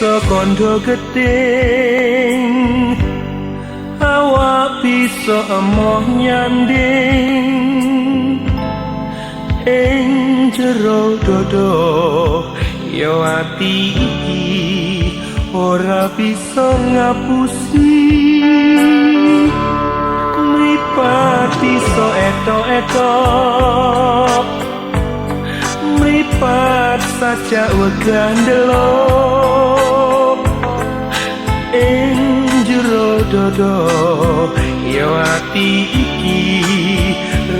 Bisa kondo geting, awak bisa emoh nyanding ing jero dodo, yo ati iki ora bisa ngapusi. Mripat iso etok-etok, mripat saja wegah ndelok ing jero dodo, yo ati iki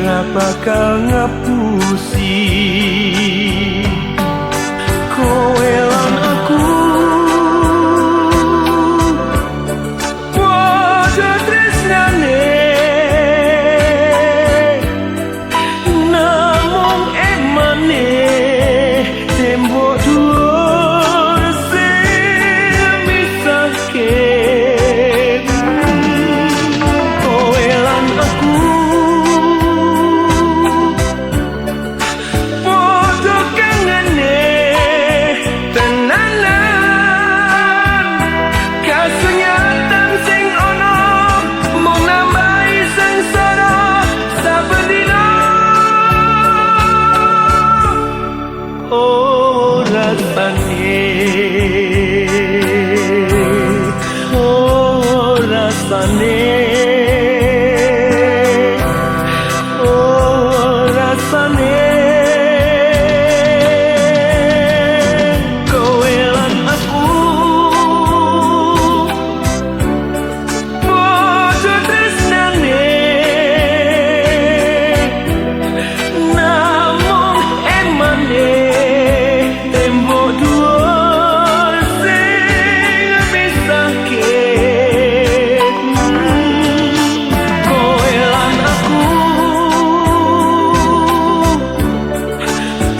ra bakal ngapusi. Kowe lan aku padha tresnane, namung emane tembok dhuwur sing misahke. Kowe lan aku padha kangene tenanan, kasunyatan sing ana mung nambahi sengsara saben dina. Oh rasane, oh rasane, oh rasane, kowe lan aku padha tresnane, namung emane tembok dhuwur sing misahke. Kowe lan aku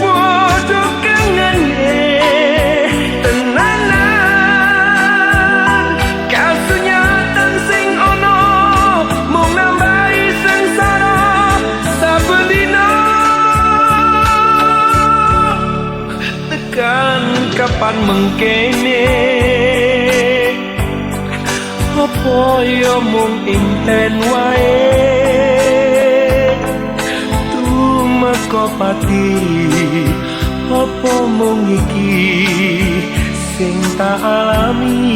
padha kangene tenanan, kasunyatan sing ana mung nambahi sengsara saben dina. Tekan kapan mengkene, apa ya mung impen wae, tumeka pati apa mung iki sing tak alami.